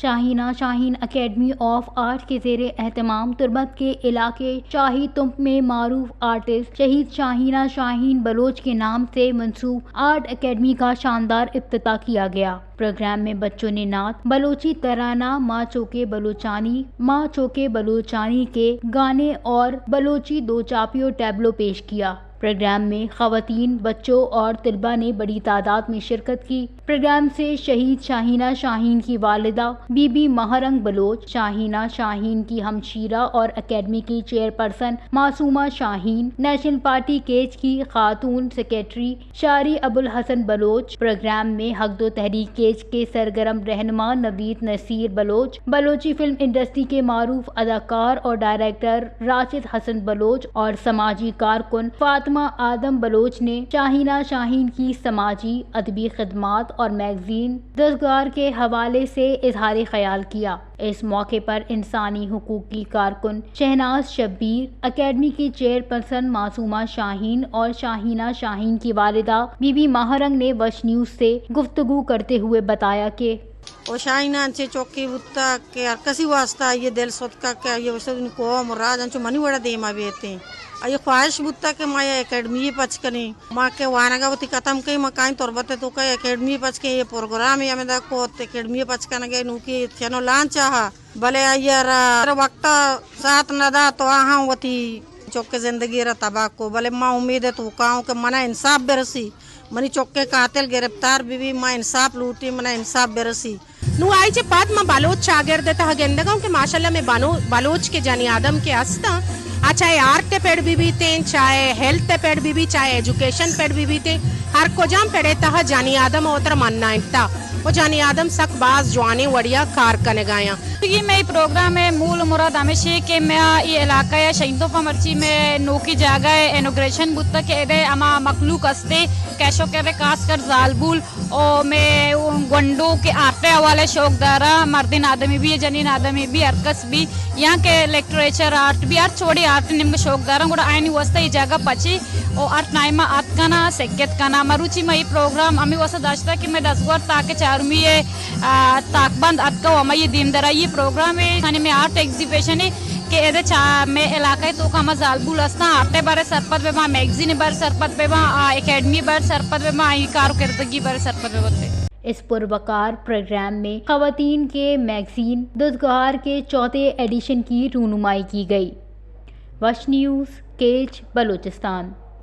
شاہینہ Shaheen academy of art کے زیر اہتمام تربت کے علاقے شاہی تمپ میں معروف آرٹسٹ شہید شاہینہ شاہین بلوچ کے نام سے منسوب آرٹ اکیڈمی کا شاندار افتتاح کیا گیا۔ پروگرام میں بچوں نے نعت، بلوچی ترانہ، ماں چوکے بلوچانی، ماں چوکے بلوچانی کے گانے اور بلوچی دو چاپی اور ٹیبلو پیش کیا۔ پروگرام میں خواتین، بچوں اور طلباء نے بڑی تعداد میں شرکت کی۔ پروگرام سے شہید شاہینہ شاہین کی والدہ بی بی ماہ رنگ بلوچ، شاہینہ شاہین کی ہمشیرہ اور اکیڈمی کی چیئرپرسن معصومہ شاہین، نیشنل پارٹی کیچ کی خاتون سیکرٹری شاری ابوالحسن بلوچ، پروگرام میں حق دو تحریک کیچ کے سرگرم رہنما نوید نصیر بلوچ، بلوچی فلم انڈسٹری کے معروف اداکار اور ڈائریکٹر راشد حسن بلوچ اور سماجی کارکن فاطمہ آدم بلوچ نے شاہینہ شاہین کی سماجی، ادبی خدمات اور میگزین دزگار کے حوالے سے اظہار خیال کیا۔ اس موقع پر انسانی حقوق کی کارکن شہناز شبیر، اکیڈمی کی چیئرپرسن معصومہ شاہین اور شاہینہ شاہین کی والدہ بی بی ماہ رنگ نے وش نیوز سے گفتگو کرتے ہوئے بتایا کہ او شاہینہ انچیں چوکے بوتگ کہ ہر کسی واسطہ آئی ءِ دل ستکگ کہ آئی ءِ واسطہ آئی ءِ قوم ءُ راج انچو منی وڑا دیما بیتیں۔ آئی ءِ خواہش بوتگ کہ ما اے اکیڈمی ءَ پچ کنیں۔ ما کہ وانگ ءَ وتی ختم کئیں، ما کائیں تربت ءِ توکا اکیڈمی ءَ پچ کئیں۔ اے پروگرامے ہمدا کت، اکیڈمی ءَ پچ کنگ ءِ نوکی چینل لانچ ءَ، بلے آئی ءَ را وقت ءَ ساتھ نہ دات تو آہاں وتی چک ءِ زندگی ءَ را تباہ کو۔ بلے ما امید ءِ توکا اوں کہ منا انصاف برسی۔ منی چک ءِ قاتل گرفتار بہ بی، ما انصاف لوٹیں، منا انصاف برسی۔ نوں آئی چہ پد ما بلوچ چاگرد ءِ تہا گندگ ءَ اوں کہ ماشاءاللہ مئے بنو-، بلوچ کہ جنی آدم کہ است اَں، آ چاہے آرٹ ءِ پڑ بہ بیتیں، چاہے ہیلتھ ءِ پڑ بہ بی، چاہے ایجوکیشن پڑ بہ بیتیں، ہر کجام پڑ ءِ تہا جنی آدم ءَ وترا منائینتا ءُ جنی آدم سک باز جوانیں وڑیا کار کنگ ءَ اَں۔ اے مئے پروگرام ءِ مول ءُ مراد ہمیش اِنت کہ مئے اے علاقہ ءِ شہید توپ ءَ مرچی مئے نوکی جاگہ ءِ انوگریشن بوتگ کہ اد ءِ ہما مخلوق است اِنت، کیش ءُ کر ءِ، خاص کر زالبول ءُ مئے گونڈو کہ آرٹ ءِ حوالہ ءَ شوق دار اَں، مردین آدمی بی، جنین آدمی بی، ہر کس بی، یا کہ لٹریچر آرٹ بی، ہرچ وڑیں آرٹ ءِ نیمگ ءَ شوق دار اَں، گڑا آیانی واستہ اے جاگہ پچ اِنت ءُ ہر ٹائم ءَ اتک کن اَں، سکت کن اَں۔ مروچی ما اے پروگرام ہمے واستہ داشتگ کہ مئے دزگوہار تاک چارمی ءِ آ، تاکبند اتکگ ءُ ہمائی ءِ دیم درائی ءِ پروگرام اِنت، یعنی مئے آرٹ ایگزیبیشن اِنت کہ اد ءَ چہ مئے علاقہ ءِ توکا ہما زالبول است اَں، آرٹ ءِ بارے ءَ سرپد بہ باں، میگزین ءِ بارے ءَ سرپد بہ باں، آ، اکیڈمی ءِ بارے ءَ سرپد بہ باں، آئی کارکردگی ءِ بارے ءَ سرپد بہ باں۔ اس پروقار پروگرام میں خواتین کے میگزین دزگوہار کے چوتھے ایڈیشن کی رونمائی کی گئی۔ وش نیوز، کیچ، بلوچستان۔